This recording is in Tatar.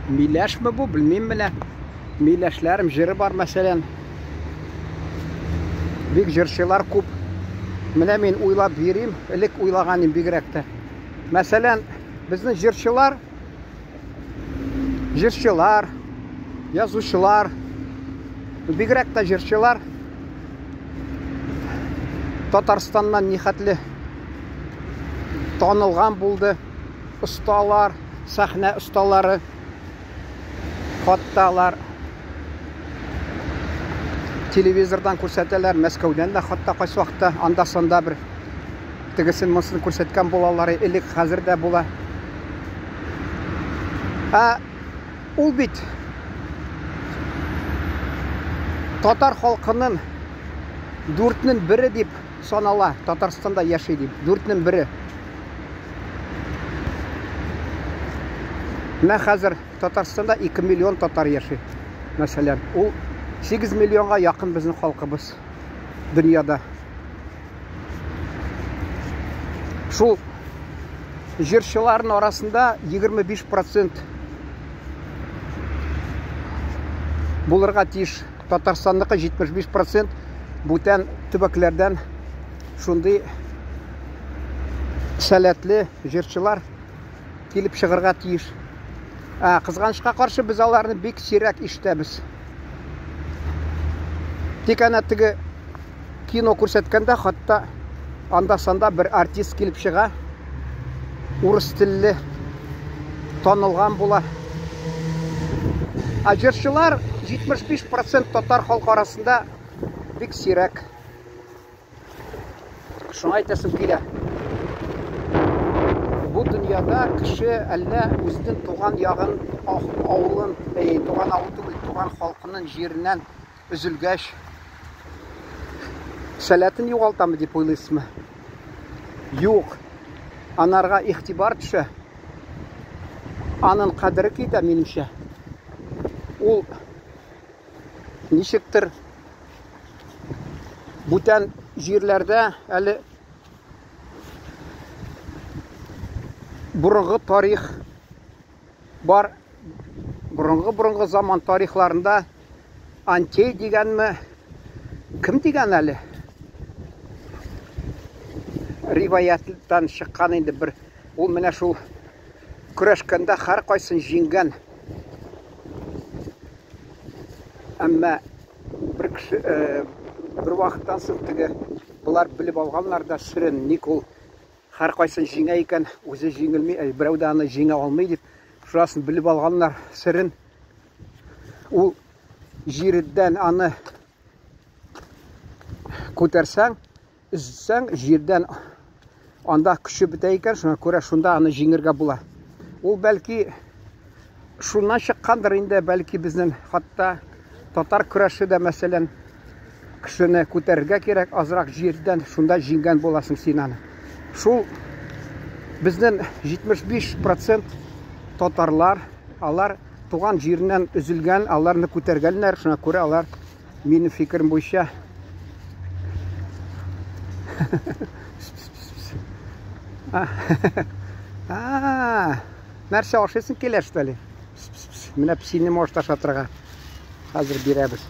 Миләшме бу, белмим менә. Миләшләрем җыры бар, мәсәлән. Бик җырчылар күп. Менә мин уйлап йөрим, элек уйлаган идем бигрәк тә. Мәсәлән, безнең җырчылар, җырчылар, язучылар, бигрәк тә җырчылар Татарстаннан нихәтле танылган булды. Осталар, сәхнә осталары, хатта алар телевизордан күрсәтәләр, Мәскәүдән дә хатта кайсы вакытта анда-санда бер тегесен монысын күрсәткән булалар, элек хәзер дә була. Ә ул бит татар халкының дүртнең бере дип санала, Татарстанда яши дип, дүртнең бере. Менә хәзер Татарстанда 2 миллион татар яши. Мәсәлән, ул 8 миллионга якын безнең халкыбыз дөньяда. Шул җырчыларның арасында 25% булырга тиеш. Татарстанныкы 75% бүтән төбәкләрдән шундый сәләтле җырчылар килеп чыгарга тиеш. Ә, кызганычка каршы без аларны бик сирәк ишетәбез. Тик әнә теге кино күрсәткәндә хатта анда-санда бер артист килеп чыга, урыс телле танылган була. Ә җырчылар 75% татар халкы арасында бик сирәк. Шуңа әйтәсем килә. Бу дөньяда кеше әллә үзенең туган ягын, авылын, әй, туган авыл түгел, туган халкының җиреннән өзелгәч, сәләтен югалтамы дип уйлыйсызмы? Юк. Анарга игътибар төшә. Анын кадере китә, минемчә. Ул ничектер бүтән җирләрдә әле борынгы тарих бар. Борынгы-борынгы заман тарихларында Антей дигәнме? Кем дигән әле? Риваяттан чыккан инде бер. Ул менә шул көрәшкәндә һәркайсын җиңгән. Әмма бер кеше э, бер вакыттан соң теге болар белеп алганнар да серен, ник ул һәркайсын җиңә икән, үзе җиңелми, әй, берәү дә аны җиңә алмый дип, шурасын белеп алганнар серен. Ул җирдән аны күтәрсәң, өзсәң, җирдән анда көче бетә икән, шуңа күрә шунда аны җиңергә була. Ул бәлки шуннан чыккандыр инде, бәлки безнең хатта татар көрәше дә, мәсәлән, кешене күтәрергә кирәк азрак җирдән, шунда җиңгән буласың син аны. Шул безнең 75% татарлар, алар туган җиреннән өзелгән, аларны күтәргәннәр, шуңа күрә алар минем фикерем буенча А, нәрсә ашыйсың килә, что ли? Менә псине может ашатырга. Хәзер бирәбез.